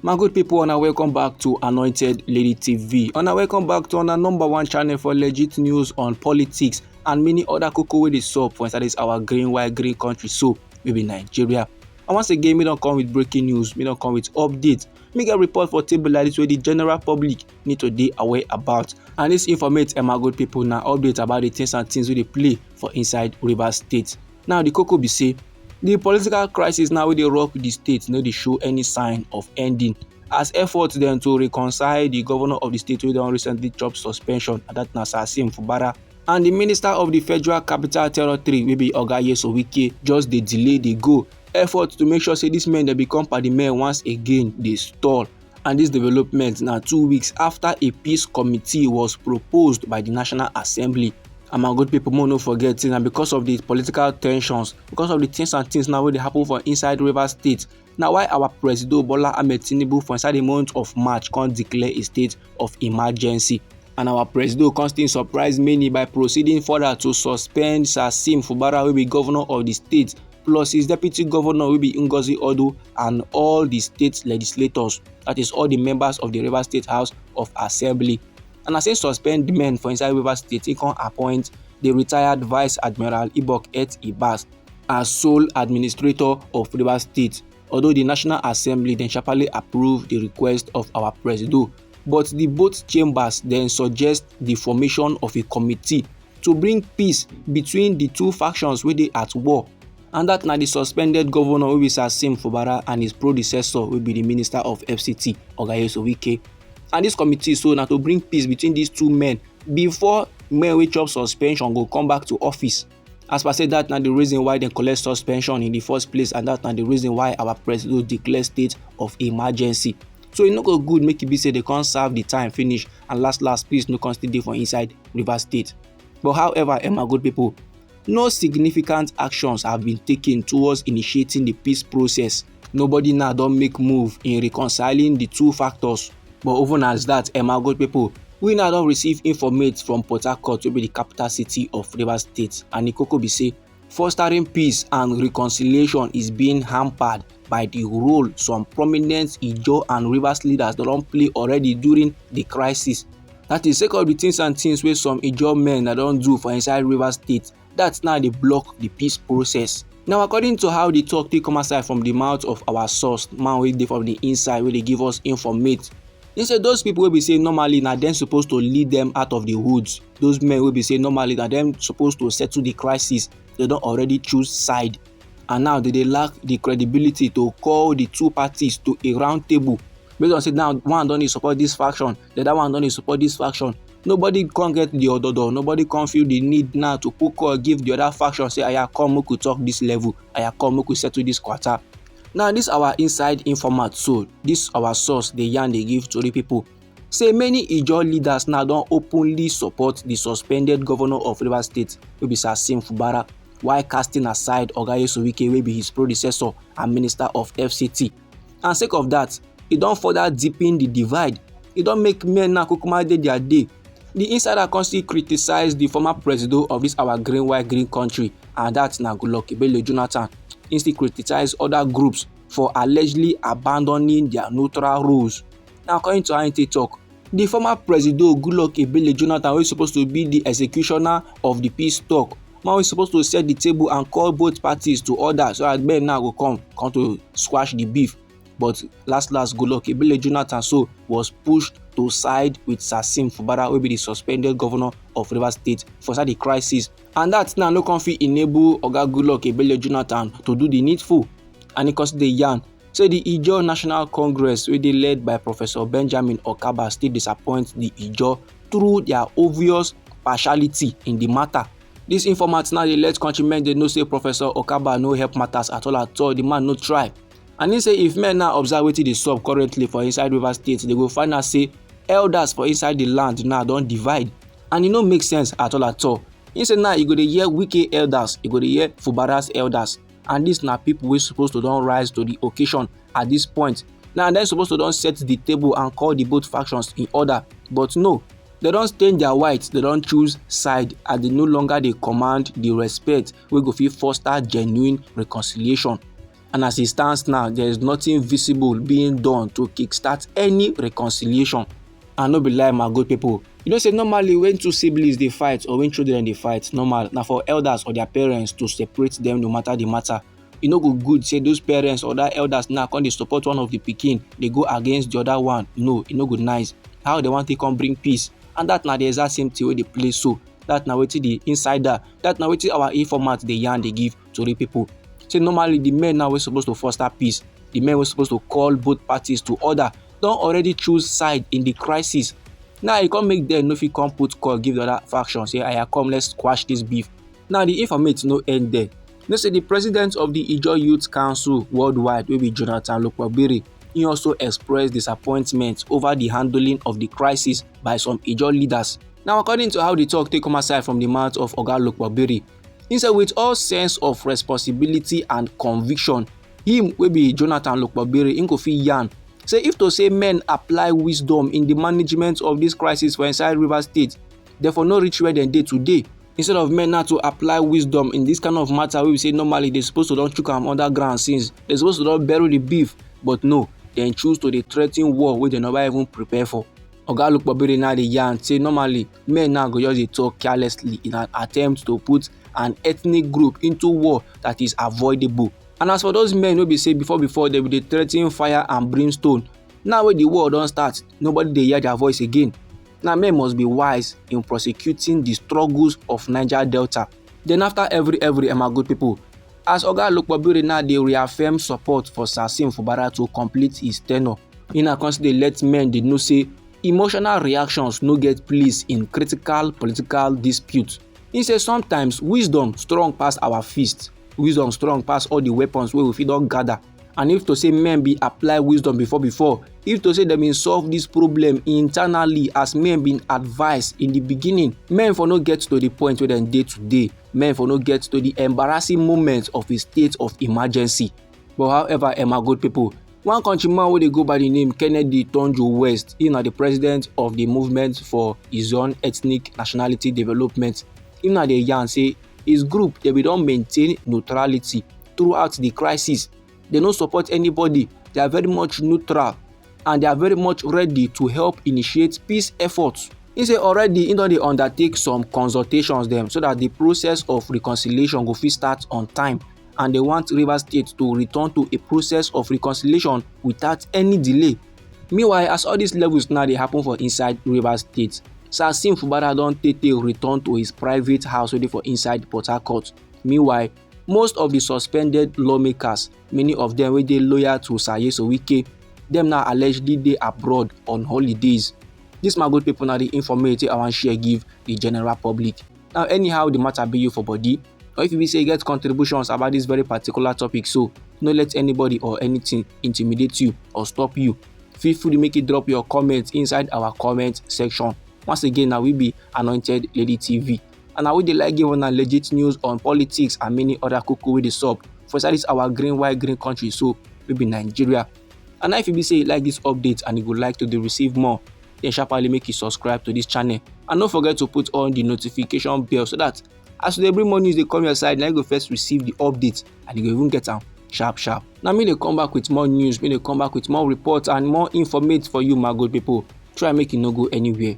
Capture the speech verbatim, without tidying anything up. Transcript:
My good people, una welcome back to Anointed Lady T V. Una welcome back to our number one channel for legit news on politics and many other koko wey dey sup for inside this our green white green country so, wey be Nigeria. And once again, me don come with breaking news, me don come with update. Me get report for table like this wey the general public need to dey aware about. And this informate, eh, my good people, na update about the things and things wey dey play for inside Rivers State. Now, the koko be say, the political crisis now wey dey rock the state no dey show any sign of ending, as effort dem to reconcile the governor of the state wey don recently chop suspension, and that na Sasim Fubara, and the minister of the Federal Capital Territory wey be Oga Nyesom Wike just dey delay dey go. Effort to make sure say these men dem become party men once again dey stall. And this development na two weeks after a peace committee was proposed by the National Assembly. And my good people, make no forget say na because of the political tensions, because of the things and things now wey dey happen for inside Rivers State, na why our Presido Bola Ahmed Tinubu for inside the month of March come declare a state of emergency. And our Presido come still surprise many by proceeding further to suspend Sasim Fubara, wey be governor of the state, plus his deputy governor, wey be Ngozi Odu, and all the state legislators, that is all the members of the Rivers State House of Assembly. And as he suspend the men for inside Rivers State, he come appoint the retired Vice Admiral Ibok Et Ibas as sole administrator of Rivers State. Although the National Assembly then sharply approved the request of our Presido, but the both chambers then suggest the formation of a committee to bring peace between the two factions wey dey at war. And that na the suspended governor wey be Sasim Fubara and his predecessor wey be the minister of F C T, Oga Nyesom Wike. And this committee so na to bring peace between these two men before men wey chop suspension go come back to office. As per say, that na the reason why dem collect suspension in the first place, and that na the reason why our Presido declare state of emergency. So e no go good make e be say dem come serve the time finish, and last last, peace no come still dey for inside Rivers State. But however, eh, my good people, no significant actions have been taken towards initiating the peace process. Nobody now don make move in reconciling the two factors. But even as that, eh, my good people, we now don receive informate from Port Harcourt, wey be the capital city of Rivers State, and the koko be say, fostering peace and reconciliation is being hampered by the role some prominent Ijaw and Rivers leaders don play already during the crisis. That is sake of the things and things wey some Ijaw men na don do for inside Rivers State, that now dey block the peace process. Now, according to how the talk take come outside from the mouth of our source, man wey dey from the inside, wey dey give us informate, he say those people wey be say normally na dem suppose to lead them out of the woods, those men wey be say normally na dem suppose to settle the crisis, they don already choose side. And now they dey lack the credibility to call the two parties to a round table. Based on say now one don dey support this faction, the other one don dey support this faction. Nobody come get the ododo, nobody come feel the need now to put call give the other faction, say, "Aya, come, make we talk this level. Aya, come, make we settle this quarter." Now, this our inside informant, so this our source dey yarn, dey give tori people, say many Ijaw leaders now don openly support the suspended governor of Rivers State, wey be Sasim Fubara, while casting aside Oga Nyesom Wike, wey be his predecessor and minister of F C T. And sake of that, e don further deepen the divide. E don make men now kukuma dey their day. The insider come still criticize the former presido of this our green white green country, and that na Goodluck Ebele Jonathan. He still criticize other groups for allegedly abandoning their neutral roles. Now, according to how he take talk, the former presido Goodluck Ebele Jonathan, wey suppose to be the executioner of the peace talk, man wey suppose to set the table and call both parties to order so that men now go come, come to squash the beef. But last last, Goodluck Ebele Jonathan so was pushed to side with Sasim Fubara, wey be the suspended governor of Rivers State for inside the crisis. And that now no come fit enable Oga Goodluck Ebele Jonathan to do the needful. And he come still dey yarn say the Ijaw National Congress, wey dey led by Professor Benjamin Okaba, still disappoint the Ijaw through their obvious partiality in the matter. This informant now dey let countrymen dey know say Professor Okaba no help matters at all at all. The man no try. And he say if men now observe wetin dey sup currently for inside Rivers State, they go find out say elders for inside the land now don divide. And e no make sense at all at all. He say now e go dey hear Wike elders, e go dey hear Fubara's elders. And these na people wey suppose to don rise to the occasion at this point. Now dem suppose to don set the table and call the both factions in order. But no, they don stain their white, they don choose side, and they no longer dey command the respect wey go fit foster genuine reconciliation. And as it stands now, there is nothing visible being done to kickstart any reconciliation. And no be lie, my good people, you know say normally when two siblings dey fight or when children dey fight, normal na for elders or their parents to separate them no matter the matter. E no go good say those parents or that elders now come dey support one of the pikin dey go against the other one. No, e no go nice. How they wan take come bring peace? And that na the exact same thing wey dey play so. That na wetin the insider, that na wetin our informant dey yarn dey give tori people. Say normally the men now wey suppose to foster peace, the men wey suppose to call both parties to order, don already choose side in the crisis. Now e come make dem no fit come put call give the other faction say, "Aya, come, let's quash this beef." Now the informate no end there. You know say the president of the Ijaw Youth Council worldwide, wey be Jonathan Lokpobiri, he also expressed disappointment over the handling of the crisis by some Ijaw leaders. Now, according to how the talk take come aside from the mouth of Oga Lokpobiri, he said with all sense of responsibility and conviction, him wey be Jonathan Lokpobiri, him go fit yarn say if to say men apply wisdom in the management of this crisis for inside Rivers State, dem for no reach where dem dey today. Instead of men now to apply wisdom in this kind of matter wey we say normally they supposed to don chook am underground since, they supposed to don bury the beef, but no, dem choose to dey threaten war wey dem never even prepare for. Oga Lukpobiri now dey yarn say normally men now go just dey talk carelessly in an attempt to put an ethnic group into war that is avoidable. And as for those men wey be say before before they be dey threaten fire and brimstone, now wey the war don start, nobody dey hear their voice again. Now men must be wise in prosecuting the struggles of Niger Delta. Then after every every, eh, my good people, as Oga Lukpobiri now dey reaffirm support for Sasim Fubara to complete his tenure, he now come still dey let men dey know say emotional reactions no get place in critical political dispute. He say sometimes wisdom strong pass our fist, wisdom strong pass all the weapons wey we fit don gather. And if to say men bin apply wisdom before before, if to say dem bin solve this problem internally as men bin advise in the beginning, men for no get to the point wey dem dey today, men for no get to the embarrassing moment of a state of emergency. But however, eh, my good people, one countryman wey dey go by the name Kennedy Tonjo West, he na the president of the Movement for His Own Ethnic Nationality Development. He na dey yarn say his group, they bin don maintain neutrality throughout the crisis. They no support anybody. They are very much neutral and they are very much ready to help initiate peace efforts. He say already he don dey undertake some consultations dem so that the process of reconciliation go fit start on time, and they want Rivers State to return to a process of reconciliation without any delay. Meanwhile, as all these levels now dey happen for inside Rivers State, Sasim Fubara don tey tey return to his private house wey dey for inside Port Harcourt. Meanwhile, most of the suspended lawmakers, many of them wey dey loyal to Sir Nyesom Wike, dem now allegedly dey abroad on holidays. This, my good people, na the informate I wan share give the general public. Now, anyhow the matter be you for body, or if you be say you get contributions about this very particular topic, so no let anybody or anything intimidate you or stop you. Feel free to make it drop your comments inside our comment section. Once again, now we be Anointed Lady T V. And I would like give una legit news on politics and many other koko wey dey sup for inside this our green white green country, so we be Nigeria. And if you be say you like this update and you would like to dey receive more, then sharply make you subscribe to this channel. And don't forget to put on the notification bell so that as they bring more news, they come your side, now you go first receive the update and you go even get am sharp sharp. Now me dey come back with more news, me dey come back with more reports and more informate for you, my good people. Try make you no go anywhere.